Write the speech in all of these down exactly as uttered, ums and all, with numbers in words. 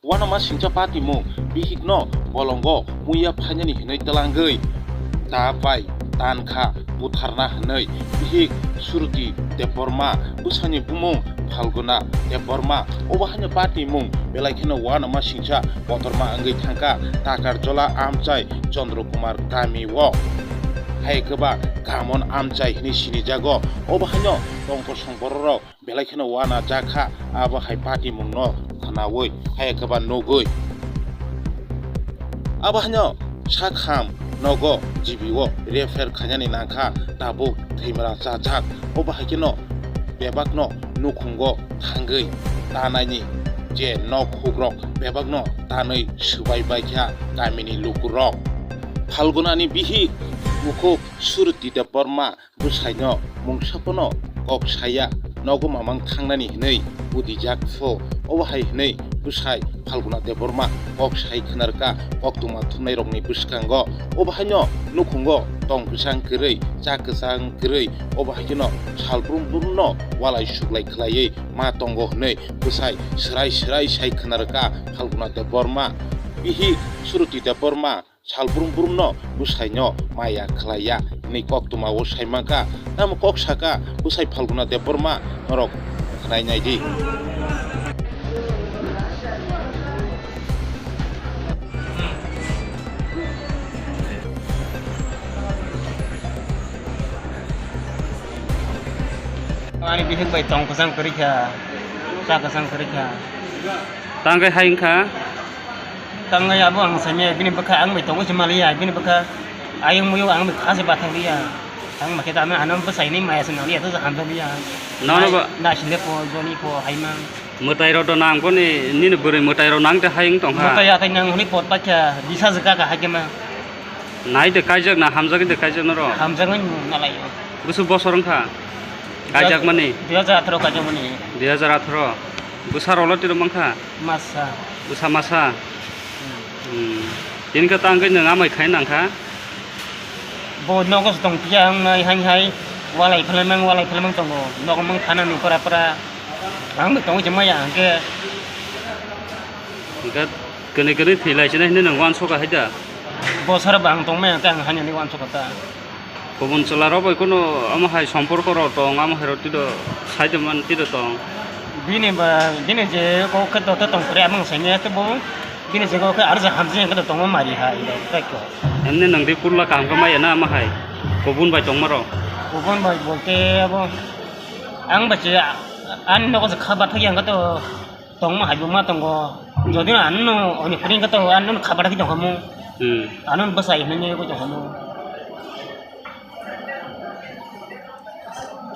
Uanama singcha patimung bihikno bolongo muiya phainani hinwi twlangwi ta bai tankha butharna hinwi bihik Suruti Debbarma, bwsani bumung Phalguna Debbarma. Obo haino patimung belai kheno uanama singcha kotorma wngwi thangkha Takarjola amchai Chandra Kumar kamio. Hai kwbang Gamon amchai hinwi sinijago. Obo haino tongkosong bororok belai kheno uana jakha, abo hai patimungno khwnawi hai kwbang nugwi. Abo haino sakham nogo G B o refer khainani nangkha, tabuk thwimala chajak. Obo hai kheno bebakno nukhungo thangwi tanaini je nok hukrok bebakno tanwi swbai baikha kamini lukurok. Phalgunani bihik mukhuk Suruti Debbarma bwsaino mungsa phano kok saya, nogo mamang thangnani hinwi udijak pho. Obo hai hinwi bwsai Phalguna Debbarma kok sai khwnarwkha koktwma thumnairokni bwskango. Obo haino nukhungo tong kwchang kwrwi, cha kwchang kwrwi, obo hai kheno sal brum brumno walai suklai khlaiwi ma tongo hinwi bwsai swrai swrai sai khwnarwkha Phalguna Debbarma. Bihik Suruti Debbarma sal brum brumno bwsaino maya khlaiya hinwi koktwmao saimankha. Tamo kok saka bwsai Phalguna Debbarma, norok khwnai naidi. Ani bihik bai tong kwchang kwrwi kha, cha kwchang kwrwi kha. Tangwi hai wngkha? Tangwi abo ang saimaya, bini bwkha ang bai tongo se maliya, bini bwkha ayung muyung ang bai kha se bathang liya. Ang ma khe tamo ano bwsaini maya se nang liya, to hamjak liya. Nono ba- Naisile pho, joni pho, haimang. Mwtai rok do nang boni, nini bwrwi mwtai rok nang de hai wng tong kha. Mwtai atai nang hwnwi pot paikha, bisa jwk kha hai khe ma. Nai de kaijak na hamjak de kaijak noro? Hamjak nai nalai. Bwswk bosor wng kha? Kaijak mani? Dui hajar atharo kaijak mani. Dui hajar atharo. Bwsa rok lo tiro mang kha? Masa. Bwsa masa? Hmm. Hmm. Tini khe tang khe nwng amai khai nang kha? Bo nogo se tong phiya ang nai hai hai walai phalamang, walai phalamang tongo. Nogo mang thana ni pura pura. Ang bai tongo je maya hwnkhe. Hwnkhe kwnwi kwnwi thwi lai sinai hinwi nwng uansukha hai da? Bo sara bo ang tong maya hwnkhe ang haino ni uansukha ta. Kubun chwla rok bai kunu omo hai somporko rok tong, amo hai rok twido sai de man twido tong. Bini ba, bini je kok khe to tong kre amang sai ne te bo. Bini je kok khe arja hamjeng khe to tongma mari hai rok tei ko. Emni nwng di pulla kaham khe maya na amo hai? Kubun bai tongma rok. Kubun bai bolte abo ang bai se ani nogo se kha bathak yang khe to. Tongma hai bo ma tongo. Jodi no ano no oni pring ka to ano no khabar ki tongkhamu. Hmm. Ano no bwsai hwnwi ko tongkhamu.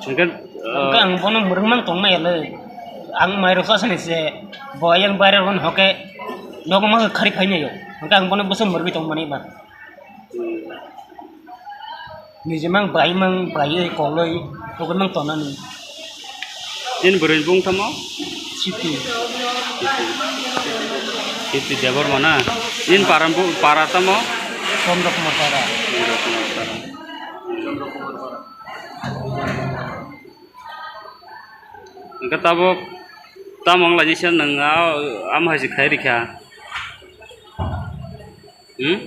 Hwnkhe, hwnkhe uh, ang bono mwrwk mang tongma yale. Ang mai rok sa sani se bo yang bayar gon hoke nogo ma khari phai nayo. Hwnkhe ang bono bwsa mwrwk tongmani ba. Nijemang baimang baiwi koloi togwi mang tonani. Nini bwrwi bung tamo? Siti. Siti Debbarma na? Nini para bu-, para tamo? Chandra Kumar para. Hwnkhe tabuk tamo wnglainai se nwng a-, amo hai se khai rikha. Hmm?